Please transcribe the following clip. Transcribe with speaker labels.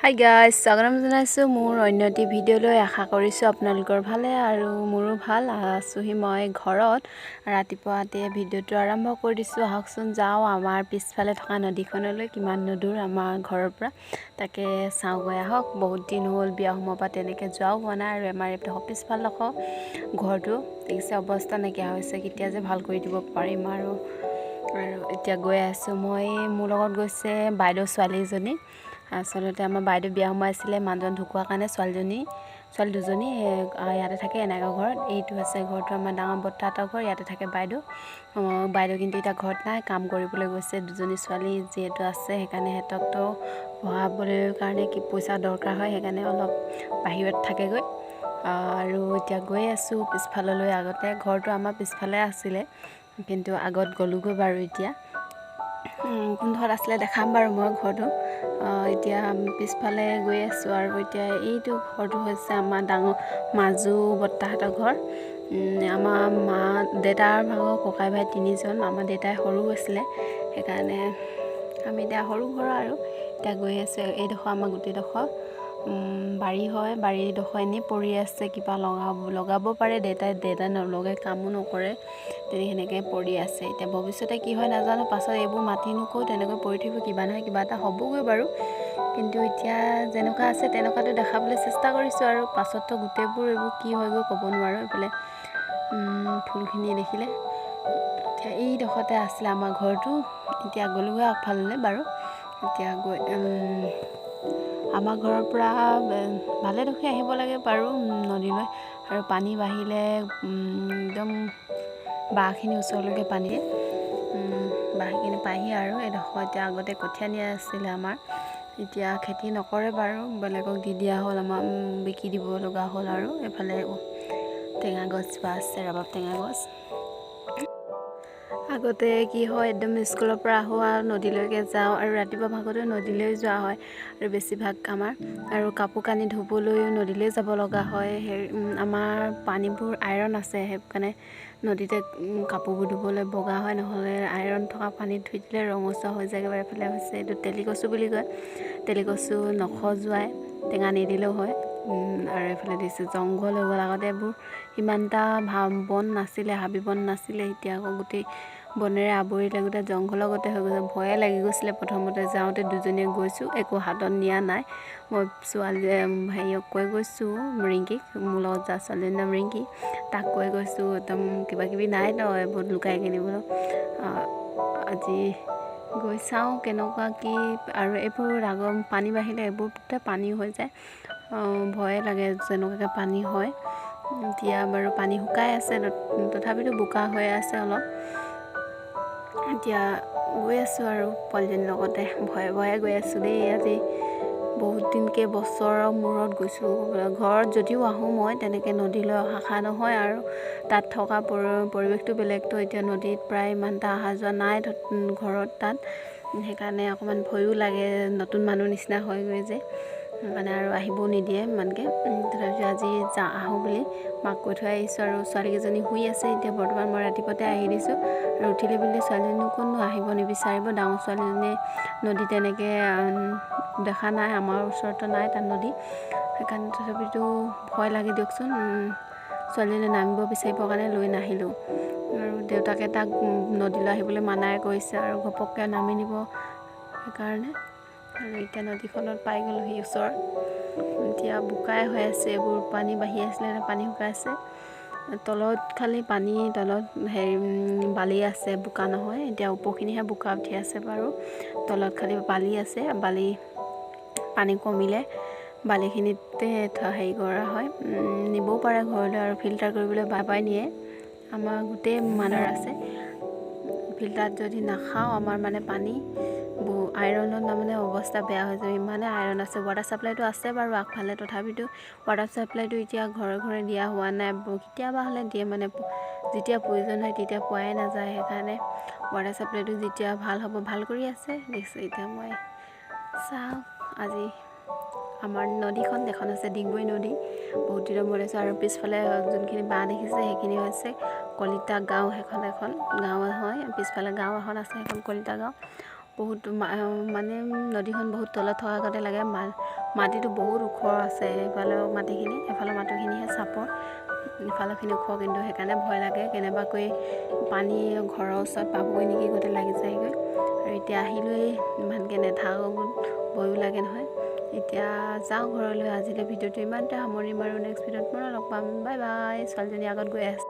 Speaker 1: Hi guys, স্বাগতম জনাইছোঁ মোৰ অন্য এটি ভিডিঅ'লৈ। আশা কৰিছোঁ আপোনালোকৰ ভালে আৰু মোৰো ভাল। আছোঁহি মই ঘৰত, ৰাতিপুৱাতে ভিডিঅ'টো আৰম্ভ কৰি দিছোঁ। আহকচোন যাওঁ আমাৰ পিছফালে থকা নদীখনলৈ। কিমাননো দূৰ আমাৰ ঘৰৰ পৰা, তাকে চাওঁগৈ আহক। বহুত দিন হ'ল বিয়া সোমোৱাৰ পৰা তেনেকৈ যোৱাও হোৱা নাই। আৰু আমাৰ এইডোখৰ পিছফালডোখৰ ঘৰটো দেখিছে, অৱস্থা নাইকিয়া হৈছে। কেতিয়া যে ভাল কৰি দিব পাৰিম আৰু। আৰু এতিয়া গৈ আছোঁ মই, মোৰ লগত গৈছে বাইদেউ ছোৱালী এজনী। আচলতে আমাৰ বাইদেউ বিয়া সোমাইছিলে, মানুহজন ঢুকোৱাৰ কাৰণে ছোৱালীজনী, ছোৱালী দুজনী ইয়াতে থাকে এনেকুৱা ঘৰত। এইটো হৈছে ঘৰটো আমাৰ ডাঙৰ বৰ্তাহঁতৰ ঘৰ, ইয়াতে থাকে বাইদেউ। বাইদেউ কিন্তু এতিয়া ঘৰত নাই, কাম কৰিবলৈ গৈছে। দুজনী ছোৱালী যিহেতু আছে, সেইকাৰণে সিহঁতকতো পঢ়াবলৈ কাৰণে কি পইচা দৰকাৰ হয়, সেইকাৰণে অলপ বাহিৰত থাকেগৈ। আৰু এতিয়া গৈ আছোঁ পিছফাললৈ। আগতে ঘৰটো আমাৰ পিছফালে আছিলে, কিন্তু আগত গ'লোগৈ বাৰু। এতিয়া কোনডোখৰত আছিলে দেখাম বাৰু মই ঘৰটো। এতিয়া পিছফালে গৈ আছোঁ। আৰু এতিয়া এইটো ঘৰটো হৈছে আমাৰ ডাঙৰ মাজু বৰ্তাহঁতৰ ঘৰ। আমাৰ মা দেউতাৰ ভাগৰ ককাই ভাই তিনিজন, আমাৰ দেউতাই সৰু আছিলে, সেইকাৰণে আমি এতিয়া সৰু ঘৰৰ। আৰু এতিয়া গৈ আছোঁ। এইডোখৰ আমাৰ গোটেইডোখৰ বাৰী হয়। বাৰীডোখৰ এনেই পৰি আছে, কিবা লগাব লগাব পাৰে দেউতাই। দেউতাই নলগাই, কামো নকৰে, তেনে সেনেকৈ পৰি আছে। এতিয়া ভৱিষ্যতে কি হয় নাজানো, পাছত এইবোৰ মাটিনো ক'ত তেনেকৈ পৰি থাকিব, কিবা নহয় কিবা এটা হ'বগৈ বাৰু। কিন্তু এতিয়া যেনেকুৱা আছে তেনেকুৱাটো দেখাবলৈ চেষ্টা কৰিছোঁ আৰু পাছততো গোটেইবোৰ এইবোৰ কি হয়গৈ ক'ব নোৱাৰোঁ। এইফালে ফুলখিনি দেখিলে। এতিয়া এইডোখৰতে আছিলে আমাৰ ঘৰটো। এতিয়া গ'লোগৈ আগফাললৈ বাৰু। এতিয়া গৈ আমাৰ ঘৰৰ পৰা ভালেডোখৰ আহিব লাগে বাৰু নদীলৈ। আৰু পানী বাঢ়িলে একদম বাঁহখিনি ওচৰলৈকে পানী বাঁহখিনি পায়হি। আৰু এইডোখৰ এতিয়া আগতে কঠীয়া নিয়া আছিলে আমাৰ, এতিয়া খেতি নকৰে বাৰু, বেলেগক দি দিয়া হ'ল, আমাৰ বিকি দিব লগা হ'ল। আৰু এইফালে টেঙা গছজোপা আছে, ৰবাব টেঙা গছ। আগতে কি হয়, একদম স্কুলৰ পৰা আহোঁ আৰু নদীলৈকে যাওঁ আৰু ৰাতিপুৱা ভাগতো নদীলৈ যোৱা হয় আৰু বেছিভাগ আমাৰ আৰু কাপোৰ কানি ধুবলৈও নদীলৈ যাব লগা হয়। হেৰি, আমাৰ পানীবোৰ আইৰণ আছে, সেইকাৰণে নদীতে কাপোৰবোৰ ধুবলৈ বগা হয়, নহ'লে আইৰণ থকা পানীত ধুই দিলে ৰঙচুৱা হৈ যায় একেবাৰে। এফালে হৈছে এইটো তেলি কচু বুলি কয়। তেলি কচু নখজুৱাই, টেঙা নিদিলেও হয়। আৰু এইফালে দিছে জংঘল হৈ গ'ল। আগতে এইবোৰ ইমান এটা বন নাছিলে, হাবি বন নাছিলে। এতিয়া আকৌ গোটেই বনেৰে আৱৰিলে, গোটেই জংঘলৰ গতে হৈ গৈছে। ভয়ে লাগি গৈছিলে প্ৰথমতে যাওঁতে। দুজনীয়ে গৈছোঁ, একো হাতত নিয়া নাই। মই ছোৱালী হেৰিয়ক কৈ গৈছোঁ, ৰিংকিক, মোৰ লগত যোৱা ছোৱালীজনীৰ নাম ৰিংকি, তাক কৈ গৈছোঁ, একদম কিবা কিবি নাই ন এইবোৰ লুকাই কিনি বোলো। আজি গৈ চাওঁ কেনেকুৱা কি। আৰু এইবোৰ আগৰ পানী বাঢ়িলে এইবোৰতে পানী হৈ যায়, ভয়ে লাগে যেনেকুৱাকৈ পানী হয়। এতিয়া বাৰু পানী শুকাই আছে, তথাপিতো বোকা হৈ আছে অলপ। এতিয়া গৈ আছোঁ আৰু পোৱালীজনীৰ লগতে ভয়ে ভয়ে গৈ আছোঁ দেই। আজি বহুত দিনকৈ বছৰৰ মূৰত গৈছোঁ। ঘৰত যদিও আহোঁ মই, তেনেকৈ নদীলৈ অহা নহয় আৰু তাত থকা পৰিৱেশটো বেলেগতো। এতিয়া নদীত প্ৰায় ইমান এটা অহা যোৱা নাই ঘৰত তাত, সেইকাৰণে অকণমান ভয়ো লাগে, নতুন মানুহ নিচিনা হয়গৈ যে, সেইকাৰণে আৰু আহিবও নিদিয়ে ইমানকৈ। তথাপিতো আজি যা আহোঁ বুলি মাক কৈ থৈ আহিছোঁ। আৰু ছোৱালীকেইজনী শুই আছে এতিয়া বৰ্তমান। মই ৰাতিপুৱাতে আহি দিছোঁ আৰু উঠিলে বুলিলে ছোৱালীজনী কোনো আহিব নিবিচাৰিব। ডাঙৰ ছোৱালীজনীয়ে নদী তেনেকৈ দেখা নাই, আমাৰ ওচৰতো নাই তাত নদী, সেইকাৰণে তথাপিতো ভয় লাগে দিয়কচোন। ছোৱালীজনীয়ে নামিব বিচাৰিবৰ কাৰণে লৈ নাহিলোঁ। আৰু দেউতাকে তাক নদীলৈ আহিবলৈ মানাই কৰিছে আৰু ঘপককৈ নামি দিব সেইকাৰণে। আৰু এতিয়া নদীখনত পাই গ'লোহি ওচৰত। এতিয়া বোকাই হৈ আছে এইবোৰ, পানী বাঢ়ি আছিলে, পানী শুকাইছে। তলত খালি পানী, তলত হেৰি বালি আছে, বোকা নহয়। এতিয়া ওপৰখিনিহে বোকা উঠি আছে বাৰু, তলত খালি বালি আছে। বালি পানী কমিলে বালিখিনিতে হেৰি কৰা হয়, নিবও পাৰে ঘৰলৈ আৰু ফিল্টাৰ কৰিবলৈ বাবাই নিয়ে। আমাৰ গোটেই মানুহ আছে, ফিল্টাৰত যদি নাখাওঁ আমাৰ মানে পানী বহু আইৰণত তাৰমানে অৱস্থা বেয়া হৈ যাব, ইমানে আইৰণ আছে। ৱাটাৰ ছাপ্লাইটো আছে বাৰু আগফালে, তথাপিতো ৱাটাৰ ছাপ্লাইটো এতিয়া ঘৰে ঘৰে দিয়া হোৱা নাই। কেতিয়াবা হ'লে দিয়ে, মানে যেতিয়া প্ৰয়োজন হয় তেতিয়া পোৱাই নাযায়। সেইকাৰণে ৱাটাৰ ছাপ্লাইটো যেতিয়া ভাল হ'ব, ভাল কৰি আছে দেখিছোঁ। এতিয়া মই চাওঁ আজি আমাৰ নদীখন, এখন আছে ডিগবৈ নদী। বহুত দিনৰ মূৰত আহিছোঁ। আৰু পিছফালে যোনখিনি বাঁহ দেখিছে সেইখিনি হৈছে কলিতা গাঁও। সেইখন এখন গাঁও হয়, পিছফালে গাঁও এখন আছে, সেইখন কলিতা গাঁও। বহুত মানে নদীখন বহুত তলত থকা গতে লাগে। মাটিটো বহুত ওখ আছে, এইফালৰ মাটিখিনি, এফালৰ মাটিখিনিহে চাপৰ, ইফালৰখিনি ওখ, কিন্তু সেইকাৰণে ভয় লাগে কেনেবাকৈ পানী ঘৰৰ ওচৰত পাবগৈ নেকি, গোটেই লাগি যায়গৈ। আৰু এতিয়া আহিলোৱেই, ইমানকৈ নাথাকোঁ, ভয়ো লাগে নহয়। এতিয়া যাওঁ ঘৰলৈ। আজিলৈ ভিডিঅ'টো ইমানতে সামৰিম আৰু নেক্সট ভিডিঅ'ত পুনৰ লগ পাম। Bye bye. ছোৱালীজনী আগত গৈ আছে।